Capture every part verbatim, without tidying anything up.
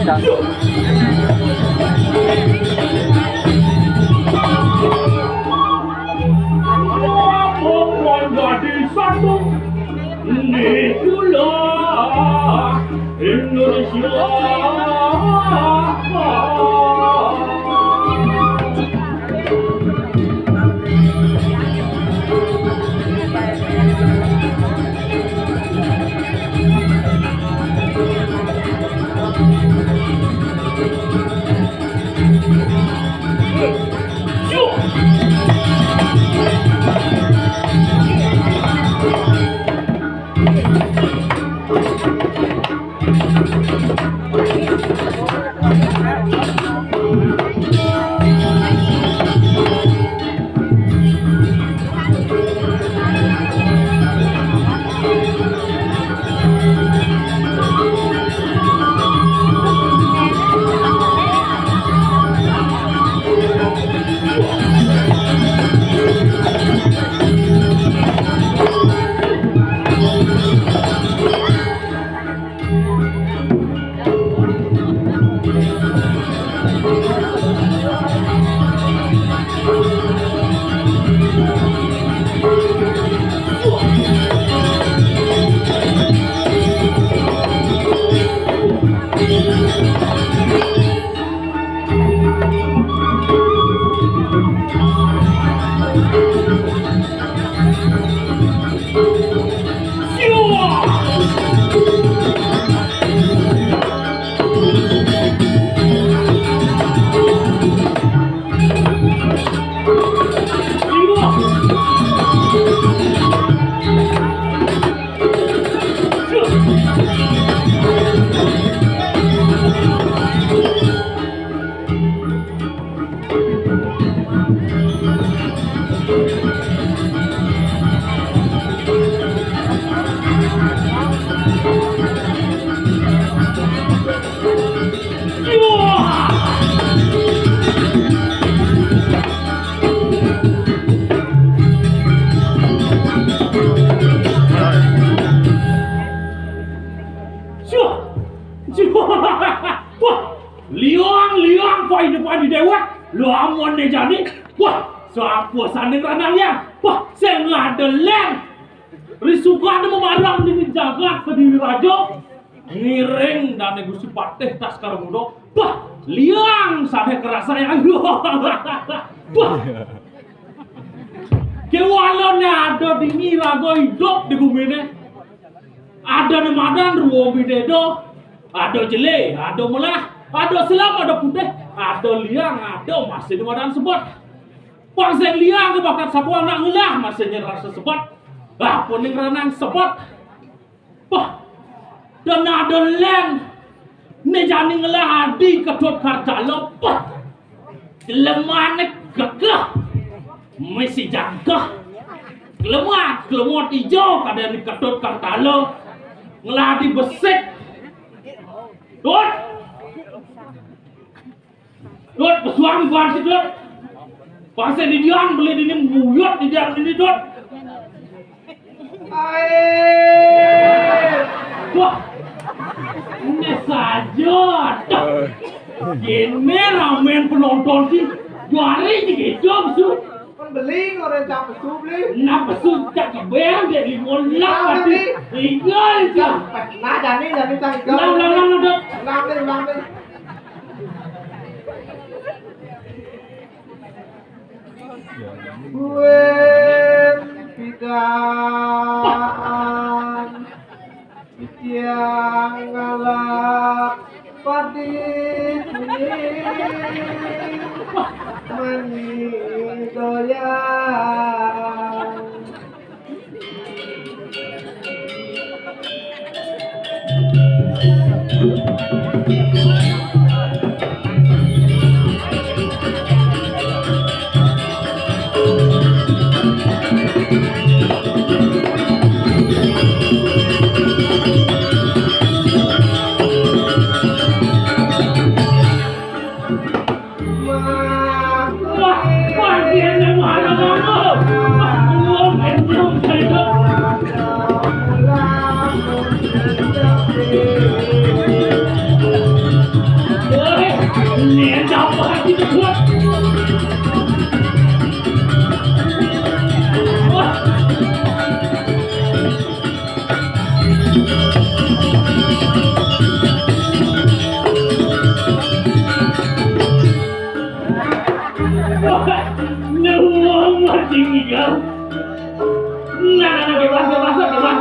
Menjadi satu itulah Indonesia. Wah, liang-liang pai depan di dewek. Lamun né jani, wah, sapa sané ngranang liang? Wah, sing ada lén. Risukan mamarang di jagat Kediri Raja. Ngiring dané Gusti Patih Taskara Muda. Wah, liang sané kerasa ya. Wah. Kéwalané ada di raga idup di guminé. Ada né madan ruwa bidéda, ada jelé, ada melah, ada selem, ada putih, ada liang, ada masih né madan sebet. Pang sing liang ké bakat sapa nak ngelah masih nyerasa sebet. Apa né ngranang sebet? Pah, dan ada lén né jani ngelah adi Ketut Kartala. Pah, kelemahané gagah, misi jagah. Kelemah, kelemot ijo kadén Ketut Kartala ngelah adi besik. Tut! Tut, pesuang buat si Tut. Pasal di dian beli dini buyut di dian dini Tut. Air. Wah. Ini saja. Ini ramen penonton sih. Juari gitu su. Kan beli orang tak pesu beli. Nah pesu tak keber dia lima lak mati. Tinggal je. Nah, jani, jani tak tinggal. Ulang, ulang, ulang, ulang. Ulang deh, ulang deh. Kuwén pidan titiang ngalap padi kuning mani doyan. Wah, nyuwun, Mas Jingga. Nah, nah, nah, bebas, bebas, bebas.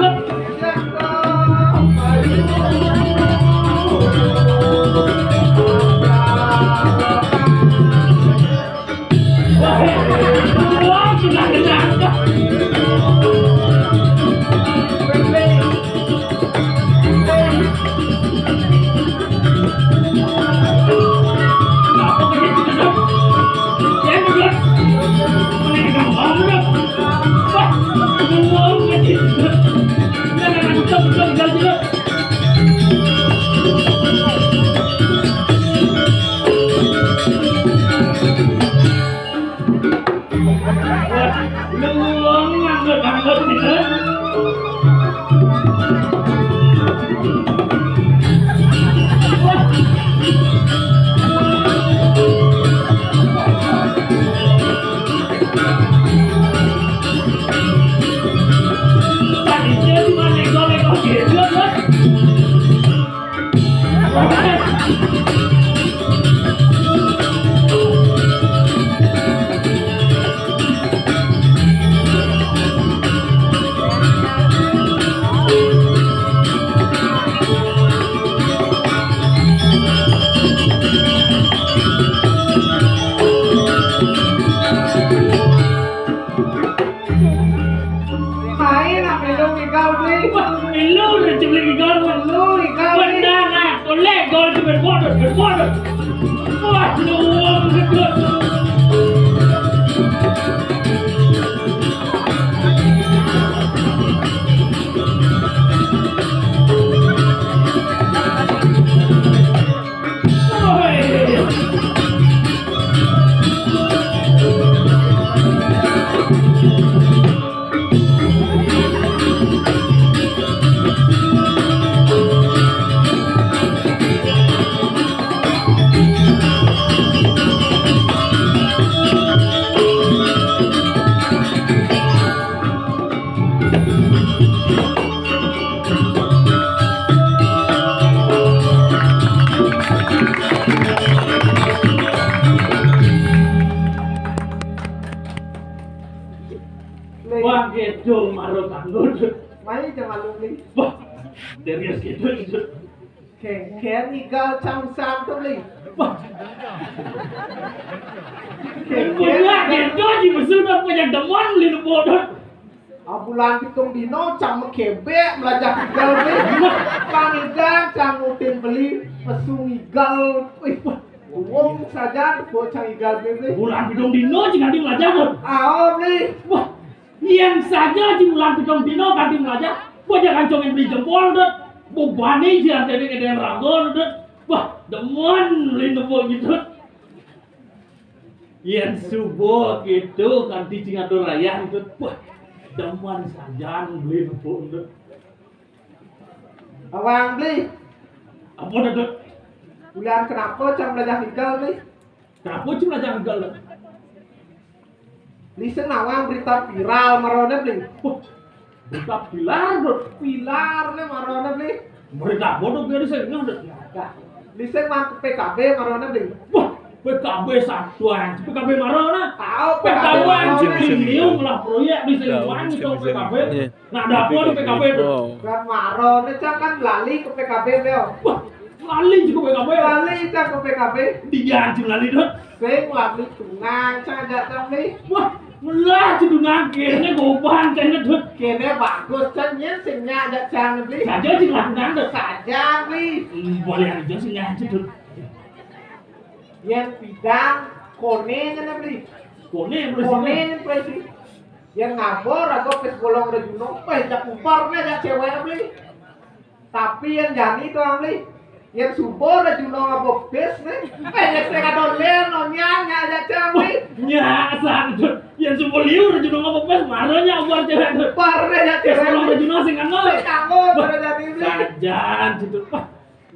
Wah, wah, sudah, sudah. Wah, lu nganggur-nganggur gitu. Tadinya cuma nego-nego gitu, kan? Main apa lu, Igal, Bli? Wah, lu udah cemil Igal, Bli. Lu, Igal, Bli. Benar, ah. Oleh gol itu berbodoh, berbodoh. Wah, lu gedut. Wah, gedung marut anggur. Mari, jangan lupa. Wah, serius gitu, gitu. Kengken Igal cang santu, Bli. Wah. Kengken. Punya gedung di Mesir, udah punya demen, Bli, bodoh. Ah, bulan pitung dino cang makebek melajah Igal, Bli. Kan Igal cang ngutin beli pesung Igal. Wih, wah. Wong saja bocah Igal, Bli, Bli. Bulan pitung dino cing adi melajah, Bud. Ao, Bli. Wah, yang saja cing bulan pitung dino adi melajah. Bocah kancong yang beli jempol, Dut. Bebani si artene kede ragon, Dut. Wah, demen beli nepuk gitu. Yen subuh gitu, kanti cing atur rayah, Dut. Wah, demen sajan beli nepuk, Dut. Awang, Bli. Apa, Dut? Bulan kenapa cang melajah Igal, Bli? Kenapa cing melajah Igal, Dut? Lisen awang berita viral marone, Bli. Wah, berita viral, Dut. Viral ne marone, Bli. Berita apa, Dut? Biar saya dengar, Dut. Ya, dah. Lisen man ke P K B marone, Bli. Wah, P K B satuan. P K B marone. Tahu P K B marone. P K B anjing, ini lah proyek di sini. Tahu, wah, bisa, bisa. P K B. Iya. Nah, ada apa di P K B, Dut? Wow. Kan marone, cang kan lali ke P K B, Bli. Wah, lali juga P K B. Lali, cang, ke P K B. Dia anjing lali, Dut. Sing lali tunang, cang, ajak cang, Bli. Wah, melah si tunang kene goban, cang, Dut. Kene bagus, cang, nyen sing nyak ajak cang, Bli. Saja sing lah tunang, Dut. Saja, Bli. Hmm, boleh aja sing nyak, Dut. Yen pidang, kone nyen, Bli. Kone, Bli. Kone nyen, Bli. Yen ngabor, ago pes bolong rejuno, peh jak umpar ne, jak cewek, Bli. Tapi yen jani to, Bli. Yen subur rejuno ngabor pes ne, peh yen sing adon len, no, nyak, nyak jak cang, Bli. Nyak, san, Dut. Yen subur liu rejuno ngabor pes, maro nyak umpar cewek, Dut. Umpar ne, jak cewek, Bli. Pes bolong rejuno sing kanggo. Sing kanggo, maro jani, Bli. Sajan, Dut. Wah,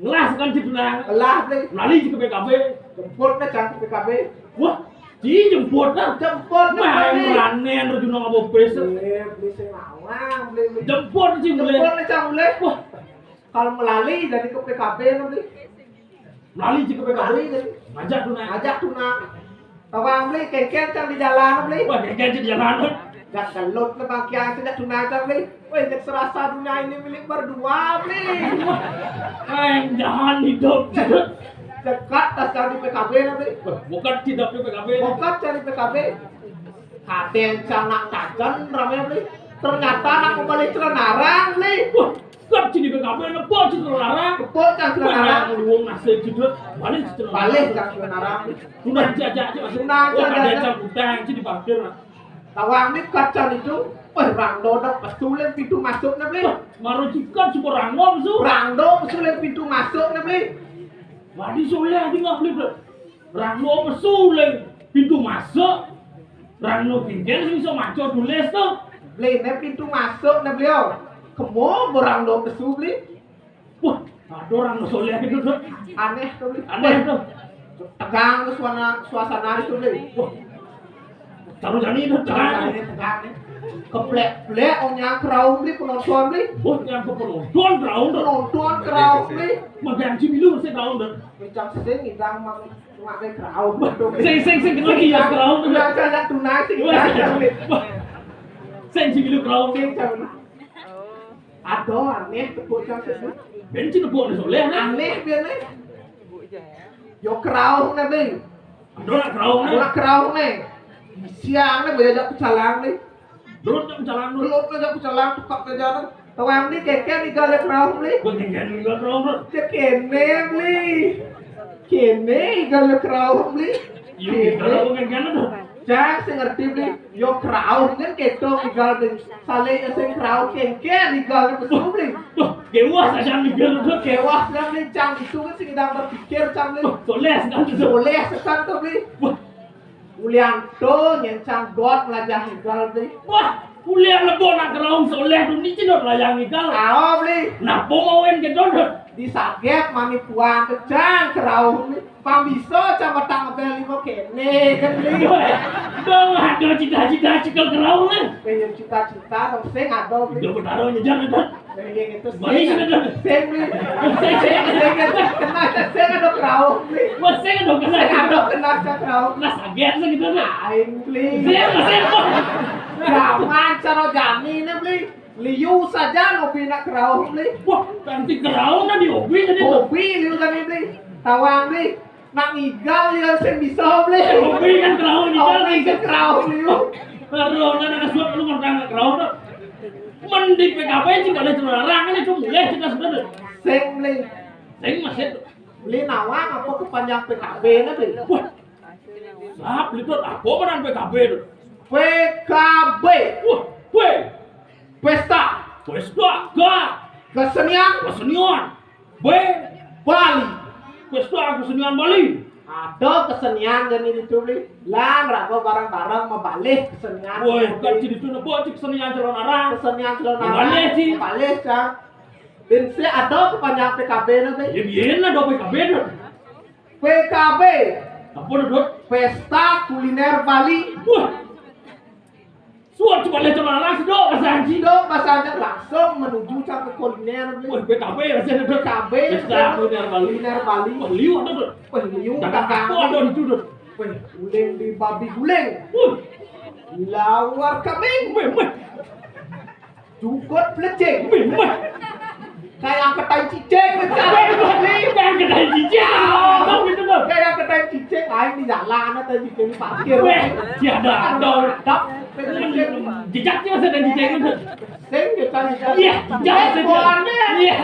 ngelas kan si tunang. Ngelas, Bli. Lali si ke P K B. Jemput ne, cang, ke P K B. Wah, si jemput dah. Jemput ne, Bli. Main ranen, rejuno ngabor pes. Eh, Bli, sing awang, Bli, Bli. Jemput si mulai. Jemput ne, cang, mulai. Wah. Kalau melali jadi ke P K B ne, Bli. Melali si ke P K B. Melali, Bli. Ngajak tunang. Ngajak tunang. Tawang beli, kéngkén cang di jalan beli. Wah, kéngkén cang di jalan. Dak gelut le bangkiang sing dak tunai cang beli. Wéh, dak serasa dunia ini milik berdua beli. Wah, jangan hidup. Dekat tas cang di P K B beli. Wah, bukan tidak di P K B. Bukan cang di P K B. Kadén cang nak tajen ramé beli. Ternyata nak membeli celana arang beli. Wah, kan cang di P K B, nepuk cang celana arang. Nepuk cang celana arang. Wah, luwung nasib gitu. Balik celana arang. Balik cang celana arang beli. Sudah diajak aja. Sudah diajak. Ada cang utang cang di parkir. Tawang ni kacan itu, wéh, rang do dak pesu leng pintu masuk né beli. Wah, maro jikan suka rang do pesu. Rang do pesu leng pintu masuk né beli. Wadi soleh ati ngap beli, bro. Rang do pesu leng pintu masuk. Rang do kéngkén sing iso maca tulis to. Beli né pintu masuk né beli, oh. Kemo berang do pesu beli. Wah, ada orang soleh gitu, Dut. Aneh tuh, Bli. Aneh tuh. Tegang tuh suasana, suasana itu, Bli. Wah. Taruh jani itu tegang. Tegang nih, tegang nih. Keblek-blek, oh, nyang kerauh, Bli, penonton, Bli. Wah, nyang ke penonton kerauh, Dut. Penonton kerauh, Bli. Magang cimilu sih kerauh, Dut. Kencang sing, ngidang mang, mak deh kerauh, Dut. Sing, sing, sing, kita dia kerauh, Dut. Udah, udah, udah, tunai sih, wah, kita, Bli. Wah. Sing, sing, cimilu kerauh. Sing, sing. Ado aneh tepuk cang sesuk. Bén ci tepuk né soleh, nah. Aneh bén né. Yo kerauh né, Bli. Ado nak kerauh né. Ado nak kerauh né. Siang né bajajak pecalang né. Belut jak pecalang né. Belut jak pecalang tukak jajanan. Tawang né kéngkén igal kerauh, Bli. Wah, kéngkén igal kerauh, Bli. Cék kéné, Bli. Kéné igal kerauh, Bli. Iya, kéné. Kerauh kéngkén tuh. Cang sing ngerti, Bli. Yo kerauh kan kéto igal, Bli. Salé sing kerauh kéngkén igal pesu, Bli. Wah, gewas aja igal tuh. Gewas kan, Bli, cang itu kan sing sedang berpikir, cang, Bli. Wah, soleh sekali tuh. Soleh sekali tuh, Bli. Wah. Ulian tuh nyén cang dot melajah igal, Bli. Wah, ulian lebo nak kerauh soleh tuh ni cedot melajah igal. Ao, Bli. Napa mawin kéto, Dut? Disagét mani puan tuh cang kerauh, Bli. Pang bisa cang batang abel lima kéné kan, Bli. Wah, dong ada cita-cita cekel kerauh né. Pengen cita-cita dong sing ada, Bli. Udah bertaruh aja jangan, Dut. Pengen itu sing. Balik sudah, Dut. Sing, Bli. Sing, sing, sing, sing, kena, sing ada kerauh, Bli. Wah, sing ada kena. Sing ada kena cang kerauh. Nah, sagét sih gitu, nah. Aing, Bli. Sing, sing. Zaman caro jani né, Bli. Liu saja hobi nak kerauh, Bli. Wah, nanti kerauh nanti hobi jadi tuh. Hobi liu tadi, Bli. Tawang, Bli. Nak ngigal ya sing bisa, Bli. Hobi kan kerauh ngigal. Hobi kan kerauh, Bli. Kerauh, nah, nah, suap lu ngerti nak kerauh tuh. Mending P K B sih kalau itu larang kan itu mulai kita sudah tuh. Sing, Bli. Sing masih tuh. Bli, nawang apa kepanjang P K B né, Bli? Wah. Sap, Bli, tuh apa benar P K B tuh? P K B. Wah, P. Pesta. Pesta, K. Kesenian. Kesenian. B. Bali. Pesta kesenian Bali. Ada kesenian dan ini tuh, Bli. Lan raga bareng-bareng mabalih kesenian. Woi, kan jadi tuh, napa cik kesenian calon arang? Kesenian calon arang. Mabalih, Ci. Mabalih, Cang. Bén sing ada kepanjang P K B nanti. Ya, biyen ada P K B tuh. P K B. Apa tuh, Dut? Pesta Kuliner Bali. Wah. Suat coba lihat coba langsung dong, Mas Anji. Dong, Mas Anji langsung menuju sampai kuliner, Bli. Wah, P K B rasanya, Dut. P K B, Pesta Kuliner Bali. Kuliner Bali. Wah, liu ada, Dut. Wah, liu. Dagang apa ada di situ, Dut? Wah, guling di babi guling. Wah. Lawar kambing. Wah, wah. Jukut pelecing. Wih, wih. Kayak angketan cicing, Bli. Kayak angketan cicing. Oh, gitu tuh. Kayak angketan cicing, aing di jalan, angketan cicing di parkir. Wih, tiada ada. Dap, pelecing. Jejaknya masih ada cicing itu. Sing, gitu, gitu. Iya, jejaknya masih ada. Iya.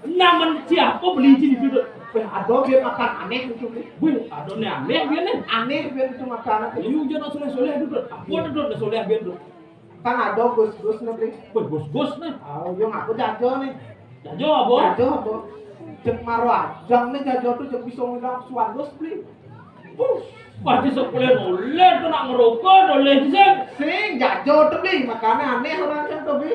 Namen siapa beli cicing itu tuh? Wih, ada biar makan aneh itu, Bli. Wih, ada nih aneh biar nih. Aneh biar itu makanan. Iya, jangan soleh-soleh itu tuh. Apa tuh, soleh biar tuh? Kan ada gus-gus né, Bli. Wih, gus-gus né. Oh, yo ngaku jajo né. Jajo apa? Jajo apa? Jeng maro ajang né jajo tuh jeng bisa ngundang suandus, Bli. Puh. Pasti sekolah oleh tuh nak ngerokok, oleh sih. Sing jajo tuh, Bli, makanya aneh orang kan tuh, Bli.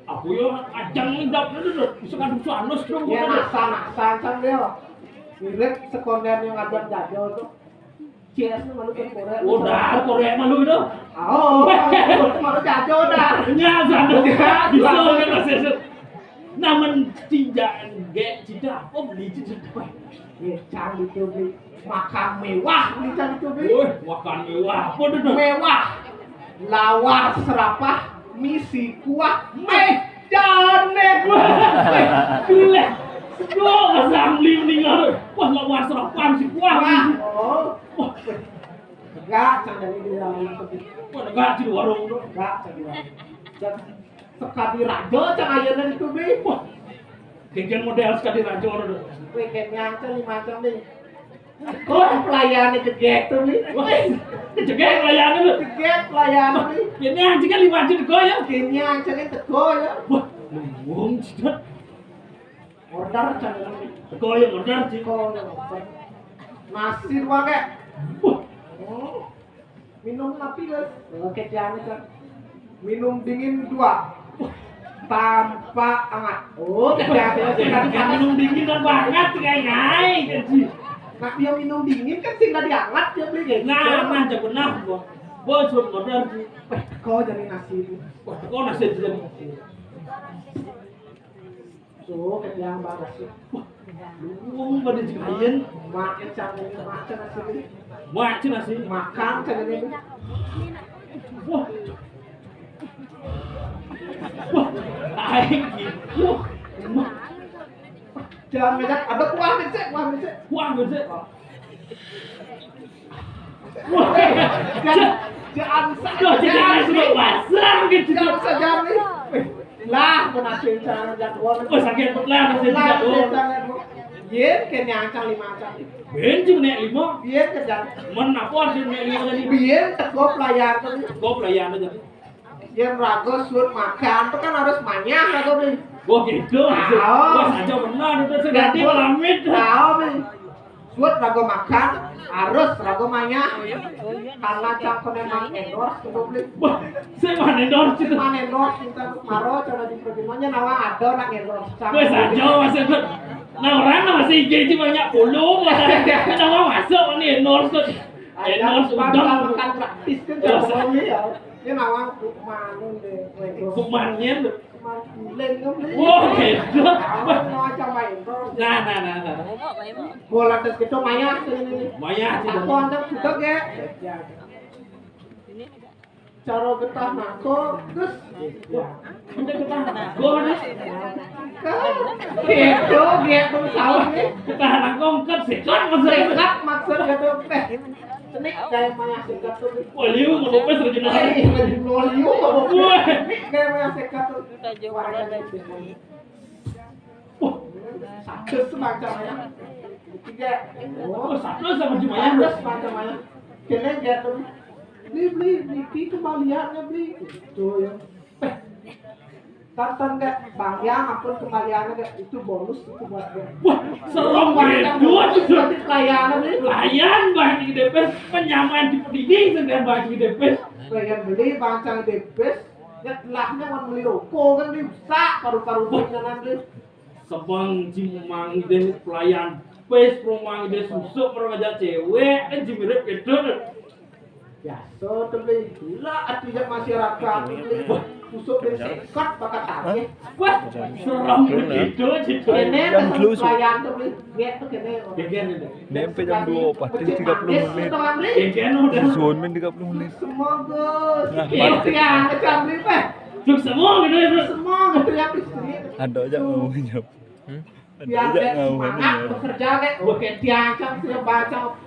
Aku yo ajang ngidap itu tuh, bisa ngaduk suandus dong. Ya, nasa-nasa kan dia. Mirip sekolah yang ada jajo tuh. Cs malu kan Korea. Udah, Korea malu itu. Oh, malu jago dah. Nya, satu. Bisa kan, Mas Yusuf? Namen tinjak gek cita apa beli cita? Weh, ye, cang itu beli makan mewah, beli cang itu beli. Woi, makan mewah. Apa tu, tu? Mewah. Lawar serapah, misi kuah, meh, jane. Wah, gila. Sedo asam beli meninggal. Wah, lawar serapah, misi kuah. Wah, oh. Wah. Tegak, cang dari di dalam itu. Wah, tegak di warung tu. Tegak, cang di warung. Sekadi raja cang ayeuna itu, Bi. Wah, geger model sekadi raja tu. Weh, kenyang cang lima cang, Bi. Kok pelayan jegek tu, Bi? Wah, jegek pelayan tu. Jegek pelayan, Bi. Kenyang cang lima cang teko ya. Kenyang cang teko ya. Wah, luwung cedet. Order cang. Teko ya order, Ci. Teko ya order. Nasi dua, Kak. Wah. Oh. Minum api, Bos. Oke, jangan, Cang. Minum dingin dua. Tanpa hangat. Oh, jangan, jangan. Minum dingin tanpa hangat, kayak naik, Ci. Nah, dia minum dingin kan sing tadi hangat, dia beli kayak gitu. Nah, nah, jangan pernah, Bos. Bos, suruh order, Ci. Eh, kau jadi nasi itu. Wah, kau nasi itu. Tuh, kenyang banget sih. Wah, luwung pada jekayen. Makan cang ini, makan nasi ini. Makan nasi. Makan cang ini. Wah. Wah, aing gitu. Wah. Jangan ngajak, ada kuah becek, kuah becek. Kuah becek. Wah, jangan, jangan sa-, jangan sudah pasang gitu. Jangan saja nih. Eh, lah, pun hasil cara jadwal. Oh, sakit pun lah, hasil jadwal. Yen, kene ancang lima ancang. Ben cuma nek lima. Yen, kejar. Men apa hasil nek lima tadi? Biar teko pelayan tadi. Teko pelayan tadi. Yen rago suut makan tuh kan harus manyah rago, Bli. Wah, gitu. Tahu. Wah, saja benar itu sih. Ganti pelamit. Tahu, Bli. Suut rago makan, harus rago manyah. Karena cangkon emang endorse tuh, Bli. Wah, saya mana endorse itu? Mana endorse kita maro cara di pertemuannya nawa ada nak endorse. Wah, saja maksudnya. Nah, orang masih gaji banyak puluh, kenapa masuk ini endorse tuh? Endorse udang. Makan gratis kan, wah, cangkon ya. Ini nawang Bukman deh. Bukmannya tuh. Bukman Gulen kan, Bli. Wah, gitu. Awal mau coba itu. Nah, nah, nah, nah. Bola tes gitu maya tuh ini. Maya sih. Aku antar sudah ya. Cara getah nangko, terus. Wah, udah getah nangko, terus. Gitu, gitu, salah nih. Getah nangko, kan sekat maksudnya. Sekat maksud gitu. Eh, Cenik kayak maya sekat tuh. Wah, liu, nggak apa-apa, sarjana. Eh, liu, nggak apa-apa. Wah. Cenik kayak maya sekat tuh. Wah, ada itu. Wah, satu semacamnya. Tiga. Oh, satu sama cuma ya. Satu semacamnya. Kena jatuh. Ini beli, ini kembaliannya beli. Tuh ya. Eh, Tantan nggak, Bang, ya ampun, kembaliannya nggak, itu bonus itu buat gue. Wah, serem banget. Buat itu. Nanti pelayanan nih. Pelayan banyak di D P S, penyamaan di pendiding dengan banyak di D P S. Pelayan beli, bangsa di D P S, ya telahnya mau beli rokok kan, beli usak, paru-paru. Wah. Beli nanan beli. Sebang jimang deh pelayan, pes romang deh susuk, mereka ngajak cewek, kan jimirip gitu. Biasa tuh, Bli. Gila, atuh ya masyarakat, Bli. Wah, kusuk ben sekat bakat tadi. Wah, serem begitu, gitu. Kene yang dulu, pelayan tuh, Bli. Lihat tuh kene. Geger gitu. Nempe jam dua, pasti tiga puluh menit. Geger udah. Susun men tiga puluh menit. Semoga. Nah, ya, mati. Ya, macam Bli, Pak. Cuk semua gitu ya, Bro. Semua gitu ya, Bli. Ada aja ngomongnya. Hmm? Biar dia semangat bekerja, kayak, oke, dia ancam, dia baca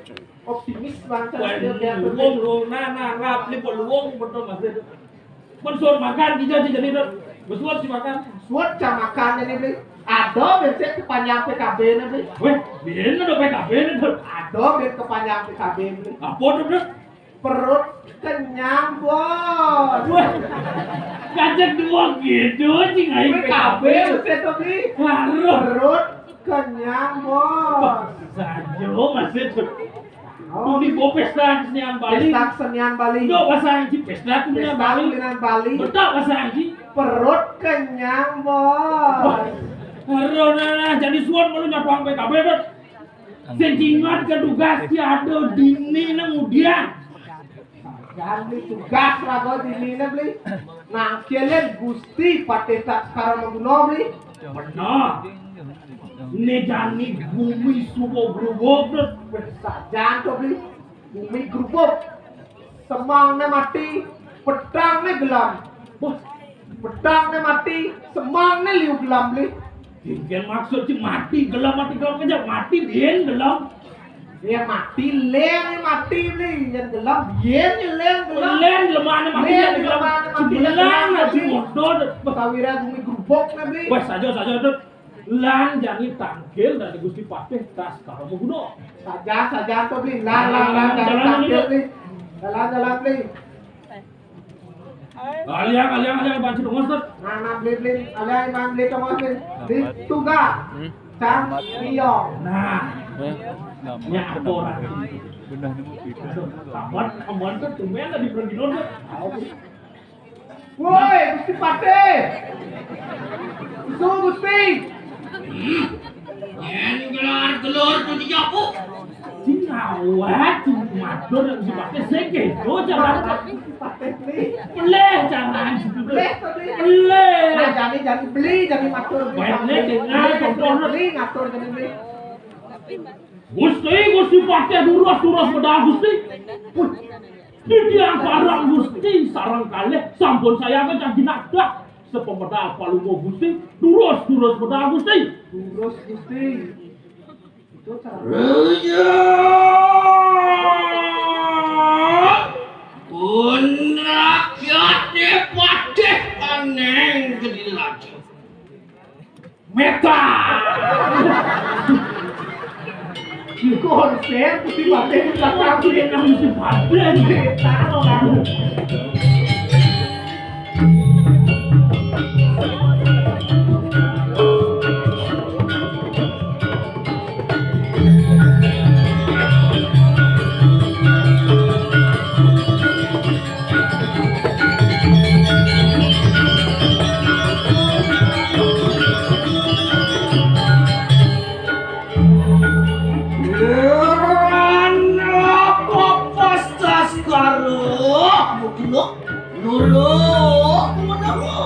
optimis banget, dia biar luwung, luwung, nah, nah, rap, ini buat luwung, betul, Mas. Mensuat makan, kita aja jadi, Dok. Mensuat sih makan. Suat cang makan ini, Bli. Ada biasa kepanjang P K B ini, Bli. Weh, biar ada P K B ini, Dok. Ada biar kepanjang P K B ini, Bli. Apa tuh, Dok? Perut kenyang, Bos. Wah, kacang dua gitu, cing, aing P K B. P K B, Bos, itu, Bli. Harus. Perut kenyang, Bos. Sajo, Mas, itu. Oh. Tuh di bawah pesta kesenian Bali. Pesta kesenian Bali. Duh, bahasa Inggris, pesta kesenian Bali. Pesta kesenian Bali. Betul, bahasa Inggris. Perut kenyang, Bos. Wah, aduh, nah, nah, jadi suan malu nyatuang P K B, Bos. Sing ingat ke tugas tiada dini nang udian. Jadi tugas raga dini nang, Bli. Nah, kalian Gusti Pateta sekarang mengguno, Bli. Bener. Né jani gumi suba grubug, Dut. Sajan to, Bli. Gumi grubug. Semangne mati, pedangne gelem. Wah, pedangne mati, semangne liu gelem, Bli. Yén maksud ci mati gelem, mati gelem, kan mati yén gelem. Yén mati, lén mati, Bli. Yén gelem, yén lén gelem. Lén lemahne mati, lén yén gelem. Lemahne mati, yén gelem, mati. Modot. Sawira gumi grubug né, Bli. Wah, saja, saja, Dut. Lan jani tangkil dadi Gusti Patih, tas karo maguna. Saja, saja to, Bli. Lan, lan, lan, jani tangkil, Bli. Jalan, jalan, Bli. Aliang, aliang, aliang, banci tongos, Dut. Nah, nah, Bli, Bli. Aliang, Bli, tongos, Bli. Bli, tuga. Hmm? Cang, liong. Nah. Eh, nya apa orang? Benah nemu pita. Aduh, kapan, kapan tuh tumben tadi pergi dulu, Dut. Woi, Gusti Patih. Susu, Gusti. Yén gelar gelur to dijapu. Sing awet, sing matur, sing pakai sing kéto, jangan. Patih, Bli. Pelih, jangan. Pelih, Bli. Pelih. Nah, jani, jani Bli, jani matur. Baik, Bli, dengar, Bli, contoh. Bli, ngatur jani Bli. Gusti, Gusti Patih durus, durus medal Gusti. Wih, titiang parang Gusti sareng kalih sampun sayaga jagi nadah. Sapamedal Palungguh Gusti, durus, durus medal Gusti. Durus Gusti. Itu cara. Raja! Pun rakyatnya Patih Aneng Gede Raja. Meta. Konser putih batin belakang. Putih yang mesti batin. Meta orang. Lan apa pastas karo nuluk, nuluk menemu.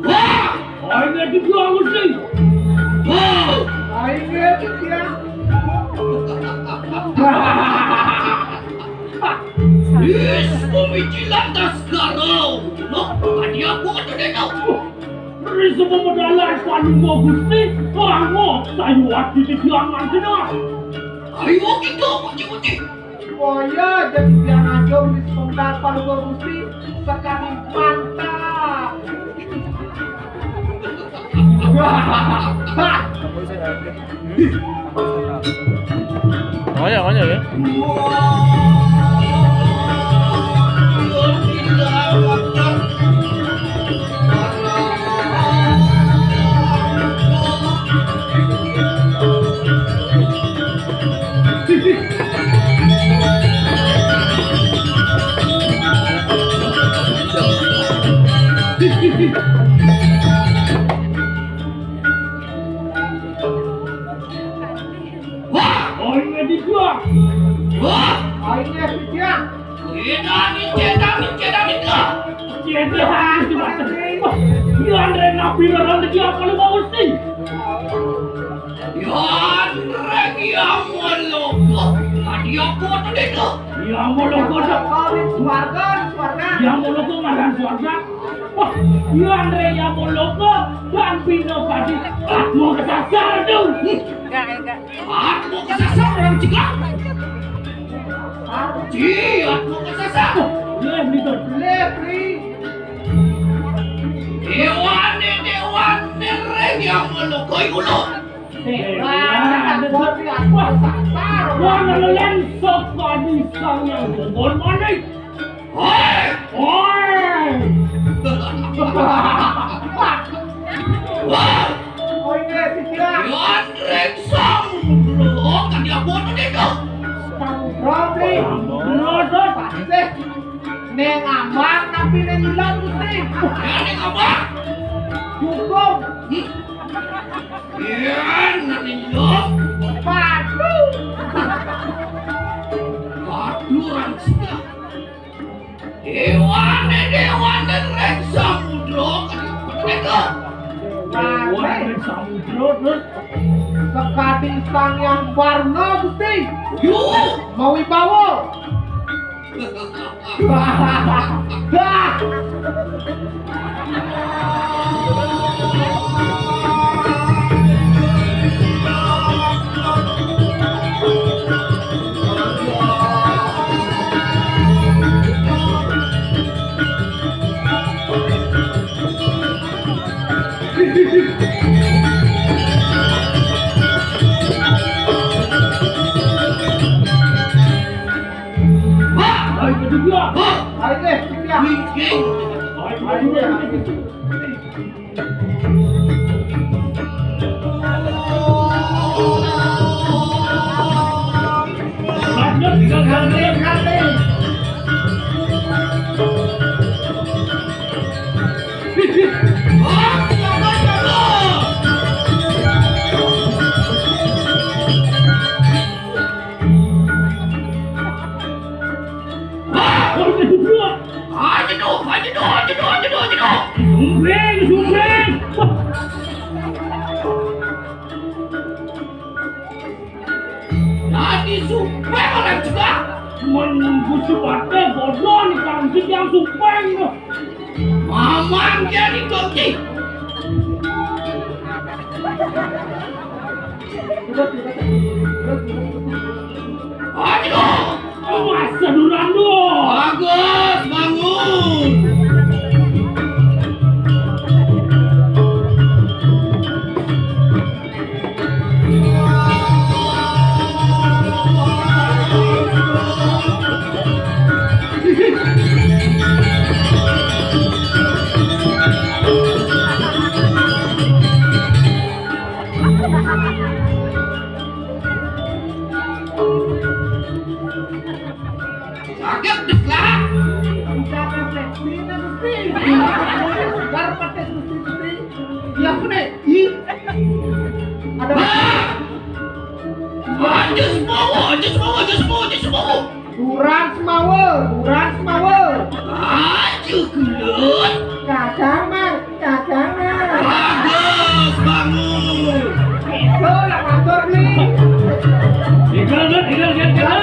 Wah! Aing ati Gusti. Wah! Aing ati Gusti. Is pemikiran das garau. Loh, tadi aku tuh deh tau. Ri semua medalan Palungguh Gusti, kamu sayu ati di tiangan kena. Ayo kita uji-uji. Wah, iya, jadi tiang aja di sekolah Palungguh Gusti, sekali mantap. Makanya, makanya ya. Wah! Aing dijual. Wah! Aing dijual. Cedani, cedani, cedani, dah. Cedani, cedani. Wah, iya, Andre, napi ngaran dia apa lu mau sih? Yan regi amoloko. Tadi apa tuh deh tuh? Ya amoloko dah. Kawin swarga, swarga. Ya amoloko ngaran swarga. Wah, yan regi amoloko dan pino padi. Ah, mau kesasar tuh. Enggak, enggak. Ah, mau kesasar orang juga. Ji, ah, mau kesasar. Boleh beli tuh. Boleh beli. Dewane, dewane regi amoloko iku lho. Wah, wah, wah, leleng saka disang yang bobon manik. Hoi! Hoi! Wah! Hoi, ne, pikiran. Yan rengsang, bro. Kan dia bodoh deh, dong. Samudra, Bli. Samudra, dong. Pasti. Neng Ambang, tapi neng Ilot, Gusti. Ya, neng Ambang. Dukung. Hmm. Iya, nani yo? Waduh. Waduh, orang sudah. Dewane, dewane, rek samudra, kan bener to? Dewane, rek samudra, terus. Sekadi Sang Hyang Barna, Gusti. Yo. Mau wibawa. Wah, ayo kedua. Wah, ayo deh, kedua. Wingking. Ayo, ayo, ayo. Lanjut, tinggal ganti, ganti. Wah, coba, coba. Wah, ayo, ayo, ayo, ayo, ayo, ayo. Sumbing, sumbing. Dadi sumping orang juga. Mun Gusti Patih bodoh nih, kan yang sumping tuh. Mamang jadi kunci. Aduh, masa Durando. Bagus, bangun. Kaget deh lah. Bicara seksi, nah, Gusti. Biar pakai susu, Gusti. Ya, aku nih. Ih. Ada. Ah! Aja semawa, aja semawa, aja semawa, aja semawa. Kurang semawa, kurang semawa. Aja gelut. Kacang, Mang, kacang, Mang. Bagus, bangun. Itu lah kantor nih. Tinggal, Dut, tinggal, tinggal, tinggal.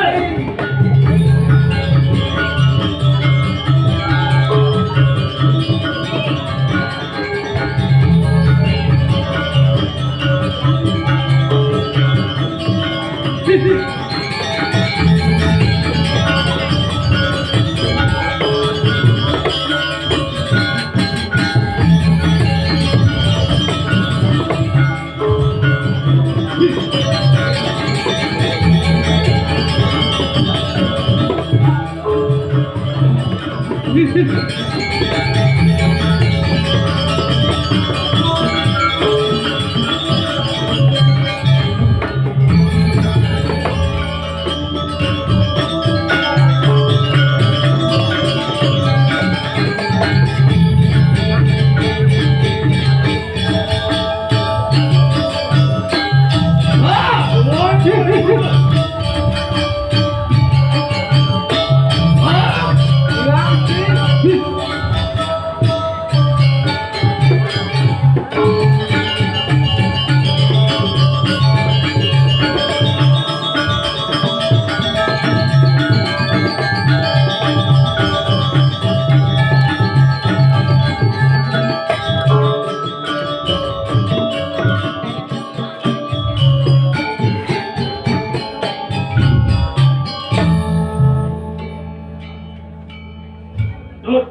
Dut.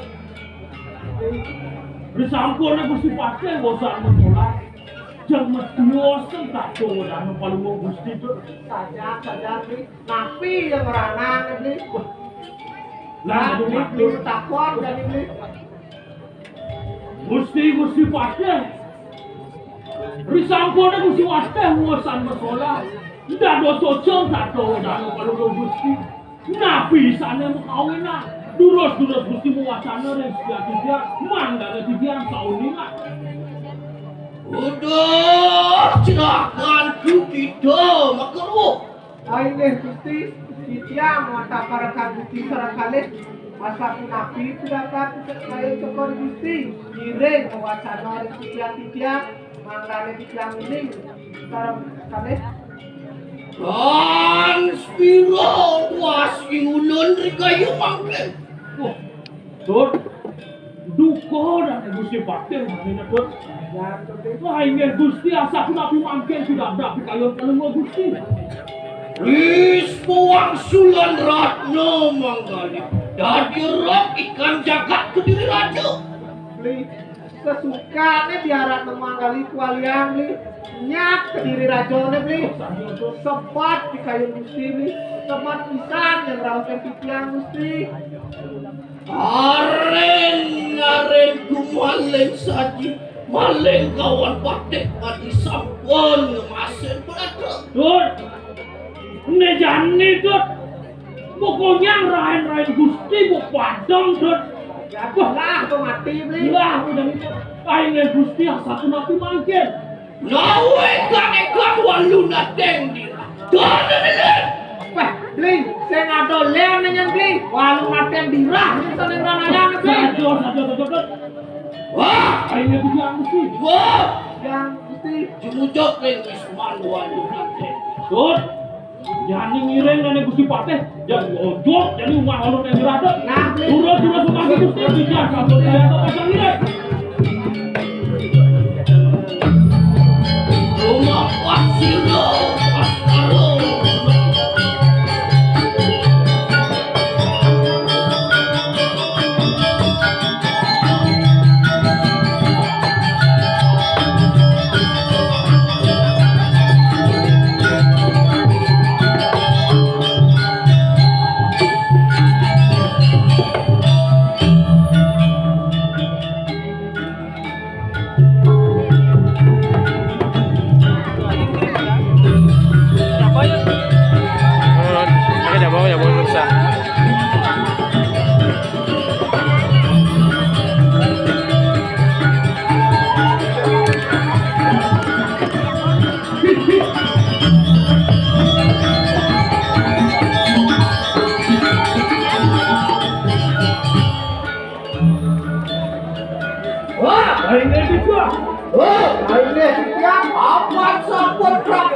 Disampun Gusti Patih bosan menolak. Jang medhiosen tak dowo dano Palungguh Gusti, Dut. Sajan, sajan, Bli. Napi yang meranang, Bli? Lah, Bli, Bli, takon jani, Bli. Gusti, Gusti Patih. Risampune Gusti Patih ngusan masolah. Dados sojong tak dowo dano Palungguh Gusti. Napi sane makawinan? Durus-durus Gusti mawacana ring titiang, mangdane titiang sauningan. Uduh, jeragan kita makaruh. Inggih Gusti, titiang wantah parekan Gusti sareng kalih. Asapunapi pidartan kayun cokor Gusti, ngiring mawacana ring titiang-titiang, mangdane titiang uning sareng kalih. Tan sepira wasi ulun ri kayu mangkin. Wah, Dut, duka dane Gusti Patih manina, Dut. Wah, inggih Gusti, asapunapi mangkin pidabdab pikayun Palungguh Gusti. Wis puang sulan ratna manggali. Dadi rok ikan jagat Kediri Raja. Beli. Sesukane biarat manggali kualian, Bli. Nyak Kediri Rajane, Bli. Sebat pikayun Gusti, Bli. Sebat pisan yang raosan titiang, Gusti. Aren, aren gumaling saji, maling kawan patih adi sampun ngemasin berata. Dut, ne jani, Dut. Pokoknya rain-rain Gusti mau padam, Dut. Lah, kok mati, Bli? Lah, udah itu. Aing Gusti asapunapi mangkin. Nawe kane kan walu nateng dirah. Dut, Bli. Wah, Bli, sing ada len nyen, Bli. Walu nateng dirah, sing sana ngranayan, Bli. Saja, saja, saja, Dut. Wah, aing Gusti, Gusti. Wah, yang Gusti. Jumujok ring wisman walu nateng. Dut. Jani ngiring dane Gusti Patih, jan ojok, jani umah ulun yang dirada. Nah, Bli. Durus, durus, umah Gusti, Gusti, sampun kaya apa pasang ngiring. Rumah Wasilo, Wasilo. Wah, aine juga. Oh, aine juga. Apa sampun prak